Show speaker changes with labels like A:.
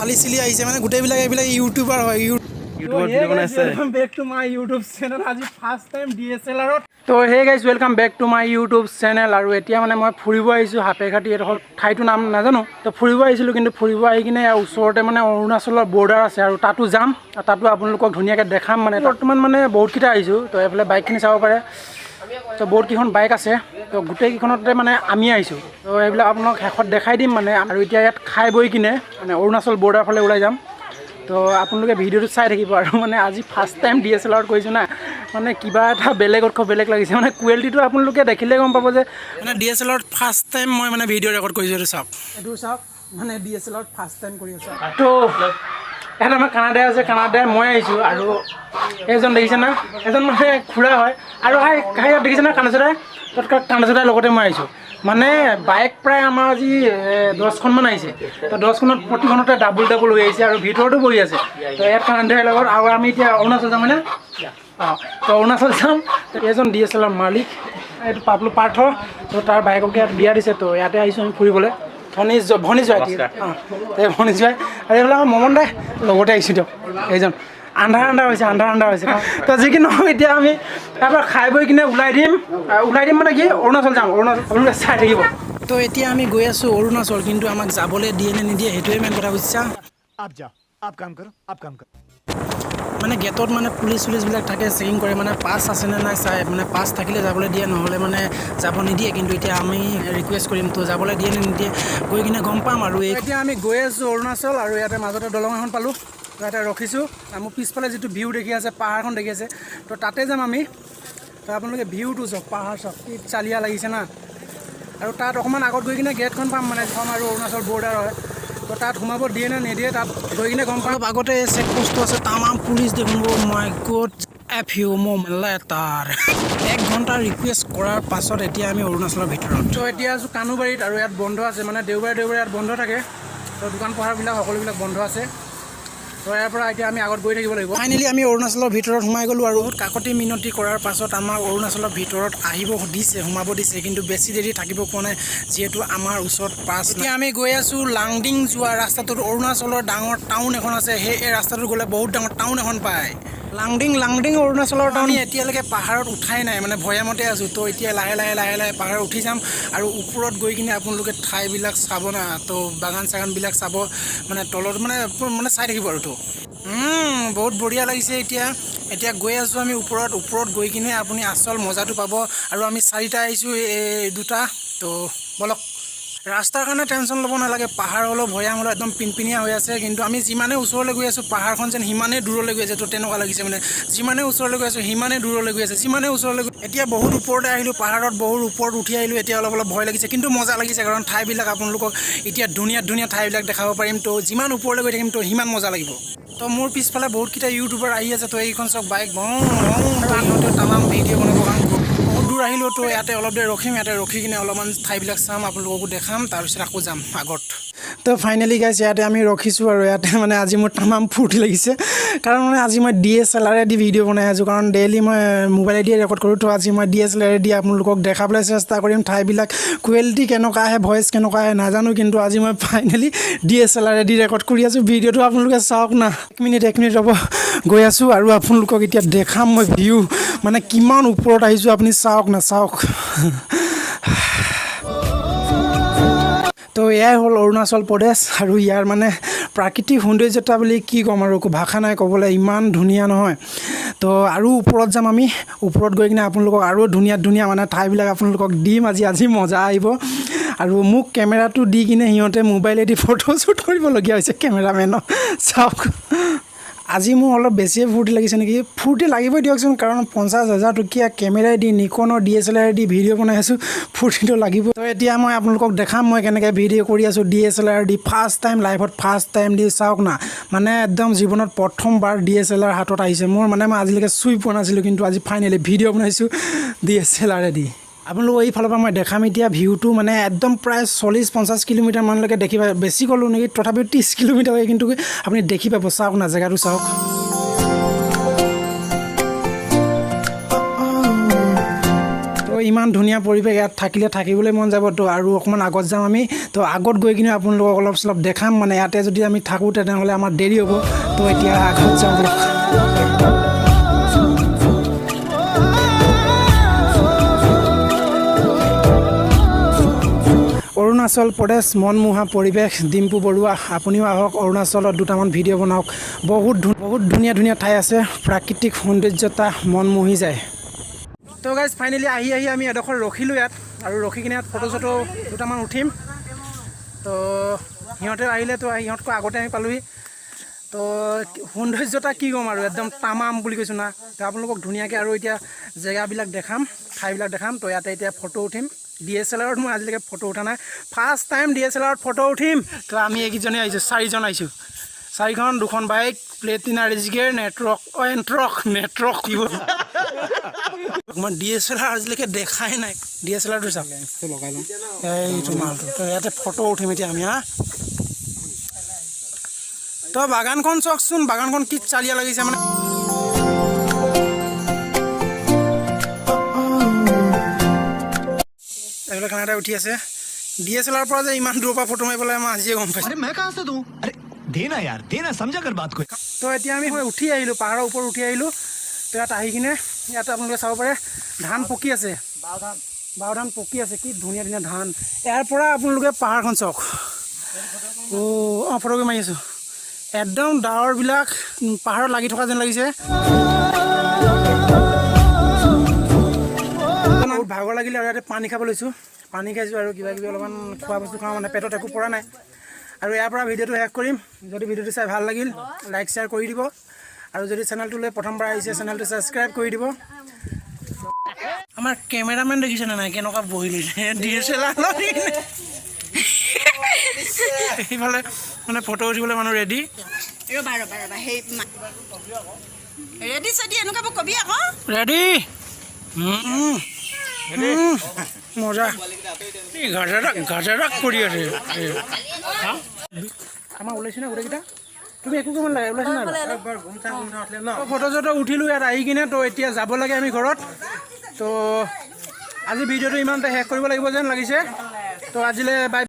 A: চালি চিলি আহিছে, মানে গোটেইবিলাক এইবিলাক ইউটিউবাৰ হয়।
B: ইউটিউবত ভিডিঅ' বনাইছে।
A: Welcome back to my YouTube channel. আজি ফাৰ্ষ্ট টাইম ডিএছএলআৰত। তো hey guys, welcome back to my YouTube channel. আৰু এতিয়া মানে মই ফুৰিব আহিছোঁ সাপেখাতি, এডোখৰ ঠাইটোৰ নাম নাজানো। তো ফুৰিব আহিছিলোঁ, কিন্তু ফুৰিব আহি কিনে ইয়াৰ ওচৰতে মানে অৰুণাচলৰ বৰ্ডাৰ আছে আৰু তাতো যাম আৰু তাতো আপোনালোকক ধুনীয়াকৈ দেখাম। মানে বৰ্তমান মানে বহুতকেইটা আহিছোঁ, তো এইফালে বাইকখিনি চাব পাৰে। তো বহুতকেইখন বাইক আছে, তো গোটেইকেইখনতে মানে আমি আহিছোঁ। তো এইবিলাক আপোনালোক শেষত দেখাই দিম মানে। আৰু এতিয়া ইয়াত খাই বৈ কিনে মানে অৰুণাচল বৰ্ডাৰ ফালে ওলাই যাম। তো আপোনালোকে ভিডিঅ'টো চাই থাকিব। আৰু মানে আজি ফাৰ্ষ্ট টাইম ডিএছএলআৰত কৰিছোঁ না, মানে কিবা এটা বেলেগতকৈ বেলেগ লাগিছে। মানে কোৱালিটিটো আপোনালোকে দেখিলে গম পাব যে মানে ডিএছএলআৰত ফাৰ্ষ্ট টাইম মই মানে ভিডিঅ' ৰেকৰ্ড কৰিছোঁ। এইটো চাওক, এইটো চাওক, মানে ডিএছএলআৰত ফাৰ্ষ্ট টাইম কৰি আছোঁ। তো ইয়াত আমাৰ কানাডাই আছে, কানাডাই মই আহিছোঁ। আৰু এইজন দেখিছে না, এজন মানে খুৰা হয়। আৰু হাই হাই, ইয়াত দেখিছে না কানাচদাই, তৎক্ষণাত কানাচদাৰ লগতে মই আহিছোঁ। মানে বাইক প্ৰায় আমাৰ আজি 10খনমান আহিছে। তো 10খনত প্ৰতিখনতে ডাবুল ডাবুল হৈ আহিছে আৰু ভিতৰতো বহি আছে। তো ইয়াত কানাডাৰ লগত আৰু আমি এতিয়া অৰুণাচল যাম হয়নে? অঁ, তো অৰুণাচল যাম। তো এইজন ডিএছএলআৰ মালিক, এইটো পাপলু পাৰ্থ। তো তাৰ বাইকক ইয়াত বিয়া দিছে, তো ইয়াতে আহিছোঁ আমি ফুৰিবলৈ। ভনী ভনী জোৱাই, অঁ, এই ভনী জোৱাই আৰু এইফালে আমাৰ মমন দাই লগতে আহিছোঁ দিয়ক। এইজন আন্ধাৰ আন্ধাৰ হৈছে, আন্ধাৰ আন্ধাৰ হৈছে। তো যি কি নহওক, এতিয়া আমি তাৰপৰা খাই বৈ কিনে ওলাই দিম। ওলাই দিম মানে কি, অৰুণাচল যাম। অৰুণাচল আপোনালোকে চাই থাকিব। তো এতিয়া আমি গৈ আছোঁ অৰুণাচল, কিন্তু আমাক যাবলৈ দিয়ে নে নিদিয়ে সেইটোৱে মেইন কথা, বুজিছা?
C: आप जाओ, आप काम करो, आप काम करो।
A: মানে গেটত মানে পুলিচ চুলিচবিলাক থাকে, চেকিং কৰে, মানে পাছ আছেনে নাই চাই। মানে পাছ থাকিলে যাবলৈ দিয়ে, নহ'লে মানে যাব নিদিয়ে। কিন্তু এতিয়া আমি ৰিকুৱেষ্ট কৰিম, তো যাবলৈ দিয়ে নে নিদিয়ে গৈ কিনে গম পাম। আৰু এতিয়া আমি গৈ আছোঁ অৰুণাচল আৰু ইয়াতে মাজতে দলং এখন পালোঁ, তো ইয়াতে ৰখিছোঁ। আৰু মোৰ পিছফালে যিটো ভিউ দেখি আছে, পাহাৰখন দেখি আছে, তো তাতে যাম আমি। তো আপোনালোকে ভিউটো চাওক, পাহাৰ চাওক, কি চালিয়া লাগিছে না। আৰু তাত অকণমান আগত গৈ কিনে গেটখন পাম, মানে এখন আৰু অৰুণাচল বৰ্ডাৰ হয়। তো তাত সোমাব দিয়ে নে নিদিয়ে তাত গৈ কিনে গম পাম। আগতে চেক পষ্টটো আছে, তামাম পুলিচ দেখোন। My God, a few moment later. এক ঘণ্টা ৰিকুৱেষ্ট কৰাৰ পাছত এতিয়া আমি অৰুণাচলৰ ভিতৰত। তো এতিয়া আছোঁ কানুবাৰীত আৰু ইয়াত বন্ধ আছে, মানে দেওবাৰে দেওবাৰে ইয়াত বন্ধ থাকে। তো দোকান পোহাৰবিলাক সকলোবিলাক বন্ধ আছে। তো ইয়াৰ পৰা এতিয়া আমি আগত গৈ থাকিব লাগিব। ফাইনেলি আমি অৰুণাচলৰ ভিতৰত সোমাই গ'লোঁ আৰু বহুত কাকতি মিনতি কৰাৰ পাছত আমাক অৰুণাচলৰ ভিতৰত আহিব দিছে, সোমাব দিছে, কিন্তু বেছি দেৰি থাকিব কোৱা নাই, যিহেতু আমাৰ ওচৰত পাছ। এতিয়া আমি গৈ আছোঁ লাংডিং যোৱা ৰাস্তাটোত। অৰুণাচলৰ ডাঙৰ টাউন এখন আছে, সেই এই ৰাস্তাটোত গ'লে বহুত ডাঙৰ টাউন এখন পায়। লাংডিং, লাংডিং অৰুণাচলৰ টাউন। এতিয়ালৈকে পাহাৰত উঠাই নাই, মানে ভৈয়ামতে আছোঁ। তো এতিয়া লাহে লাহে লাহে লাহে পাহাৰত উঠি যাম আৰু ওপৰত গৈ কিনে আপোনালোকে ঠাইবিলাক চাব না, তো বাগান চাগানবিলাক চাব, মানে তলত মানে মানে চাই থাকিব। আৰু তো বহুত বঢ়িয়া লাগিছে। এতিয়া এতিয়া গৈ আছোঁ আমি ওপৰত। ওপৰত গৈ কিনে আপুনি আচল মজাটো পাব। আৰু আমি চাৰিটা আহিছোঁ, এই দুটা। তো বলক। ৰাস্তাৰ কাৰণে টেনশ্যন ল'ব নালাগে। পাহাৰ হ'লেও ভৈয়াম হ'লেও একদম পিনপিনীয়া হৈ আছে। কিন্তু আমি যিমানে ওচৰলৈ গৈ আছোঁ, পাহাৰখন যেন সিমানেই দূৰলৈ গৈ আছে। তো তেনেকুৱা লাগিছে, মানে যিমানে ওচৰলৈ গৈ আছোঁ সিমানেই দূৰলৈ গৈ আছে, যিমানে ওচৰলৈ গৈ। এতিয়া বহুত ওপৰতে আহিলোঁ, পাহাৰত বহুত ওপৰত উঠি আহিলোঁ। এতিয়া অলপ অলপ ভয় লাগিছে, কিন্তু মজা লাগিছে, কাৰণ ঠাইবিলাক আপোনালোকক এতিয়া ধুনীয়া ধুনীয়া ঠাইবিলাক দেখাব পাৰিম। তো যিমান ওপৰলৈ গৈ থাকিম, তো সিমান মজা লাগিব। তো মোৰ পিছফালে বহুতকেইটা ইউটিউবাৰ আহি আছে। তো এইখন চব বাইক বওঁ বওঁ, তো ইহঁতে তামাম ভিডিঅ' বনাব। কাৰণ বহুত দূৰ আহিলোঁ, তো ইয়াতে অলপ দেৰি ৰখিম। ইয়াতে ৰখি কিনে অলপমান ঠাইবিলাক চাম, আপোনালোককো দেখাম, তাৰপিছত আকৌ যাম আগত। তো ফাইনেলি গাইছ, ইয়াতে আমি ৰখিছোঁ আৰু ইয়াতে মানে আজি মোৰ তামাম ফূৰ্তি লাগিছে, কাৰণ মানে আজি মই ডিএছএলআৰেদি ভিডিঅ' বনাই আছোঁ। কাৰণ ডেইলি মই মোবাইলেদিয়ে ৰেকৰ্ড কৰোঁ। তো আজি মই ডিএছএলআৰেদি আপোনালোকক দেখাবলৈ চেষ্টা কৰিম ঠাইবিলাক। কোৱালিটি কেনেকুৱা আহে, ভইচ কেনেকুৱা আহে নাজানো, কিন্তু আজি মই ফাইনেলি ডিএছএলআৰেদি ৰেকৰ্ড কৰি আছোঁ ভিডিঅ'টো। আপোনালোকে চাওক না। এক মিনিট, এক মিনিট ৰ'ব, গৈ আছোঁ আৰু আপোনালোকক এতিয়া দেখাম মই ভিউ, মানে কিমান ওপৰত আহিছোঁ আপুনি চাওক না, চাওক। তো এয়াই হ'ল অৰুণাচল প্ৰদেশ আৰু ইয়াৰ মানে প্ৰাকৃতিক সৌন্দৰ্যতা বুলি কি ক'ম আৰু, একো ভাষা নাই ক'বলৈ, ইমান ধুনীয়া নহয়। তো আৰু ওপৰত যাম আমি। ওপৰত গৈ কিনে আপোনালোকক আৰু ধুনীয়া ধুনীয়া মানে ঠাইবিলাক আপোনালোকক দিম আজি। আজি মজা আহিব। আৰু মোক কেমেৰাটো দি কিনে সিহঁতে মোবাইলেদি ফটো শ্বুট কৰিবলগীয়া হৈছে কেমেৰামেনক, চাওক। আজি মোৰ অলপ বেছিয়ে ফূৰ্তি লাগিছে নেকি? ফূৰ্তি লাগিবই দিয়কচোন, কাৰণ 50,000 টকীয়া কেমেৰাই দি, নিকনৰ ডিএছএলআৰ দি ভিডিঅ' বনাই আছোঁ, ফূৰ্তিটো লাগিব। তো এতিয়া মই আপোনালোকক দেখাম মই কেনেকৈ ভিডিঅ' কৰি আছোঁ ডিএছএলআৰ দি, ফাৰ্ষ্ট টাইম লাইফত ফাৰ্ষ্ট টাইম দি। চাওক না, মানে একদম জীৱনত প্ৰথমবাৰ ডিএছএলআৰ হাতত আহিছে মোৰ। মানে মই আজিলৈকে চুই পোৱা নাছিলোঁ, কিন্তু আজি ফাইনেলি ভিডিঅ' বনাইছোঁ ডিএছএলআৰে দি। আপোনালোকক এইফালৰ পৰা মই দেখাম এতিয়া ভিউটো, মানে একদম প্ৰায় 40-50 কিলোমিটাৰমানলৈকে দেখি পাব। বেছি ক'লোঁ নেকি? তথাপিও 30 কিলোমিটাৰলৈকে কিন্তু আপুনি দেখি পাব। চাওক না, জেগাটো চাওক। তো ইমান ধুনীয়া পৰিৱেশ, ইয়াত থাকিলে থাকিবলৈ মন যাব। তো আৰু অকণমান আগত যাম আমি। তো আগত গৈ কিনে আপোনালোকক অলপ চলপ দেখাম। মানে ইয়াতে যদি আমি থাকোঁ, তেনেহ'লে আমাৰ দেৰি হ'ব। তো এতিয়া আগত যাওঁ ব'লক। অৰুণাচল প্ৰদেশ, মনমোহা পৰিৱেশ। ডিম্পু বৰুৱা, আপুনিও আহক অৰুণাচলত, দুটামান ভিডিঅ' বনাওক। বহুত ধুনীয়া ধুনীয়া ঠাই আছে, প্ৰাকৃতিক সৌন্দৰ্যতা মন মোহি যায়। তো গাইজ, ফাইনেলি আহি আহি আমি এডোখৰ ৰখিলোঁ ইয়াত আৰু ৰখি কিনে ইয়াত ফটো চটো দুটামান উঠিম। তো সিহঁতে আহিলে, তো সিহঁতকৈ আগতে আমি পালোহি। তো সৌন্দৰ্যতা কি ক'ম আৰু, একদম তামাম বুলি কৈছোঁ না। তো আপোনালোকক ধুনীয়াকৈ আৰু এতিয়া জেগাবিলাক দেখাম, ঠাইবিলাক দেখাম। তো ইয়াতে এতিয়া ফটো উঠিম। ডিএছএলআৰত মই আজিলৈকে ফটো উঠা নাই, ফাৰ্ষ্ট টাইম ডিএছএলআৰত ফটো উঠিম। তো আমি এইকেইজনে আহিছোঁ, চাৰিজন আহিছোঁ, চাৰিখন, দুখন বাইক, প্লেটিনা ৰিজগেৰ, নেটৱৰ্ক, অ' এণ্ট্ৰক, নেটৱৰ্ক কি। মই ডিএছএলআৰ আজিলৈকে দেখাই নাই। ডিএছএলআৰটো চাওক, লগাই লওঁ এইটো মালটো। তো ইয়াতে ফটো উঠিম এতিয়া আমি। হা, তো বাগানখন চাওকচোন, বাগানখন কি চালিয়া লাগিছে মানে। এইফালে খানা এটা উঠি আছে। ডিএছএলআৰ পৰা যে ইমান দূৰৰ পৰা ফটো মাৰিব লাগে, মই আজিয়ে গম পাইছোঁ।
C: अरे, मैं कहाँ से दूं? अरे देना यार, देना, समझा कर बात को।
A: তো এতিয়া আমি উঠি আহিলোঁ, পাহাৰৰ ওপৰত উঠি আহিলোঁ। তো ইয়াত আহি কিনে ইয়াত আপোনালোকে চাব পাৰে, ধান পকি আছে, বাও ধান পকি আছে। কি ধুনীয়া ধুনীয়া ধান! ইয়াৰ পৰা আপোনালোকে পাহাৰখন চাওক। অ' অঁ ফটো মাৰি আছোঁ। একদম ডাৱৰবিলাক পাহাৰত লাগি থকা যেন লাগিছে। বহুত ভাগৰ লাগিলে আৰু ইয়াতে পানী খাব লৈছোঁ। পানী খাইছোঁ আৰু কিবা কিবি অলপমান খোৱা বস্তু খাওঁ, মানে পেটত একো পৰা নাই। আৰু ইয়াৰ পৰা ভিডিঅ'টো শেষ কৰিম। যদি ভিডিঅ'টো চাই ভাল লাগিল, লাইক শ্বেয়াৰ কৰি দিব আৰু যদি চেনেলটোলৈ প্ৰথমবাৰ আহিছে, চেনেলটো ছাবস্ক্ৰাইব কৰি দিব। আমাৰ কেমেৰামেন দেখিছেনে নাই, কেনেকুৱা বহি লৈছে ডিএছএলআৰ? সেইফালে মানে ফটো উঠিবলৈ মানুহ ৰেডি।
B: ৰ'বা ৰ'বা ৰ'বা, সেই ৰেডি চেডি এনেকুৱাবোৰ কবি আকৌ।
A: ৰেডি। মজা। এই গাজাৰাক গাজাৰাক কৰি আছে এই। আমাৰ ওলাইছে না গোটেইকেইটা? তুমি একো কৰিব নালাগে, ওলাইছে না? ফটো চটো উঠিলোঁ ইয়াত আহি কিনে। তো এতিয়া যাব লাগে আমি ঘৰত। তো আজি ভিডিঅ'টো ইমানতে শেষ কৰিব লাগিব যেন লাগিছে। তো আজিলৈ বাই।